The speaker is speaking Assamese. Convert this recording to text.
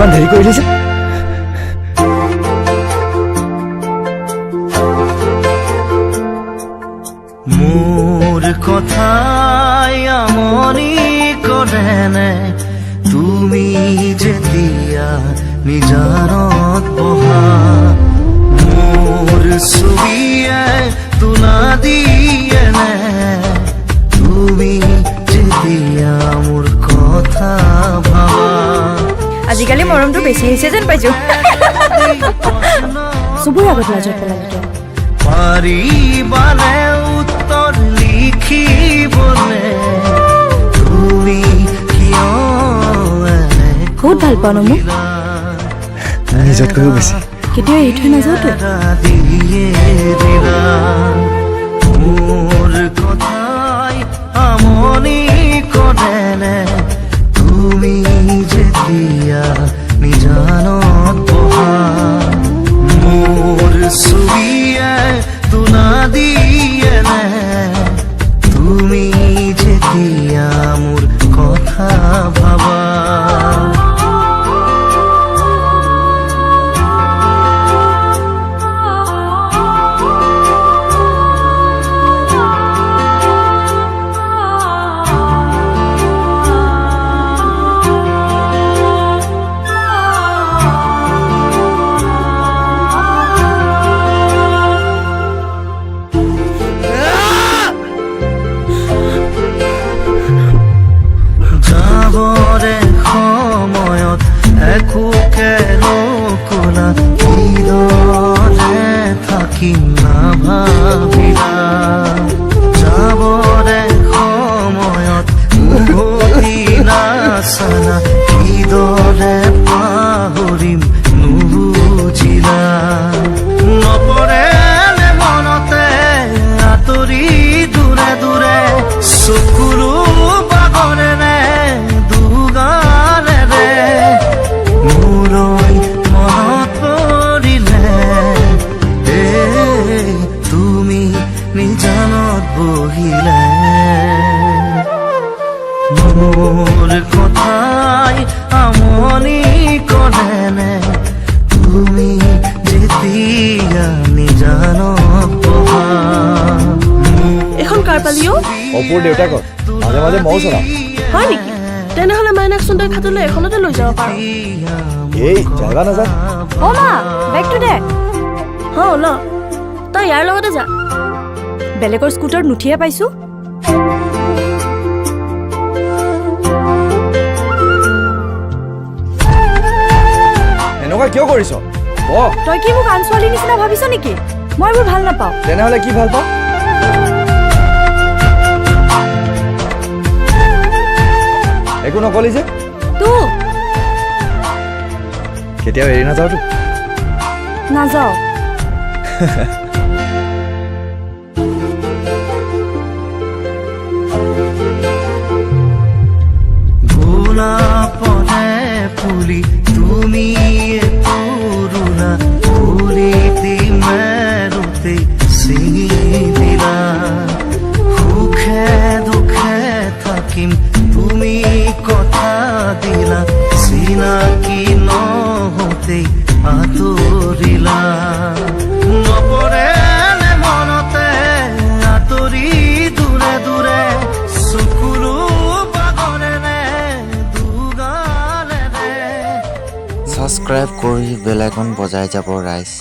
ইমান দেৰি কৰিলি যে? মোৰ কথাই আমনি কৰেনে? তুমি যেতিয়া নিজানত বহা, মোৰ ছবিয়ে তোলা দিয়েনে? তুমি যেতিয়া মোৰ কথা ভাবা। আজিকালি মৰমটো বেছি হৈছে যেন পাইছো। চবৰে আগত লাজত পেলালি তই। পাৰিবানে উত্তৰ লিখিবলে? তুমি কিয় এনে বহুত ভাল পাওঁ ন মোক? নিজতকৈও বেছি। কেতিয়াও এৰি থৈ নাযাওতো। দিয়ে দিলা। মোৰ কথাই আমনি কৰেনে? তুমি যেতিয়া নিজানত বহা, মোৰ ছবিয়ে তোলা দিয়েনে? তুমি যেতিয়া মোৰ কথা ভাবা। যাবৰে সময়ত একোকে নকলা, কিদৰে থাকিম নাভাবিলা। যাবৰে সময়ত উভতি নাচালা, কিদৰে পাহৰিম নুবুজিলা। নপৰে নে মনতে আঁতৰি দূৰে দূৰে, চকুলো বাগৰেনে দুগালেৰে? মোলৈ মনত পৰিলে এ তুমি নিজানত বহিলে, মোৰ কথাই আমনি কৰেনে? তুমি যেতিয়া নিজানত বহা। এইখন কাৰ পালি অ'? অপুৰ দেউতাকৰ। মাজে মাজে ময়ো চলাওঁ। হয় নেকি? তেনেহ'লে মাইনাকচোন তই ঘাটলৈ এখনতে লৈ যাব পাৰ। এই যাইবা নাযায়। অ' মা, বেগটো দে। হ ল, তই ইয়াৰ লগতে যা। বেলেগৰ স্কুটাৰত নুঠিয়ে পাইছো। এনেকুৱা কিয় কৰিছ? বহ। তই কি মোক আন ছোৱালীৰ নিচিনা ভাবিছ নেকি? মই এইবোৰ ভাল নাপাওঁ। তেনেহ'লে কি ভাল পাওঁ? একো নকলি যে? তোক। কেতিয়াও এৰি নাযাওতো? নাযাওঁ। গোলাপৰে ফুলি তুমি পুৰুলা, ফুলিটি মেৰুতে ছিঙি দিলা। সুখে দুখে থাকিম তুমি কথা দিলা, চিনাকি নহওঁতে আঁতৰিলা। নপৰে নে মনতে আঁতৰি দূৰে দূৰে, চকুলো বাগৰেনে দুগালেৰে? ছাবস্ক্ৰাইব কৰি বেল আইকন বজাই যাব ৰাইজ।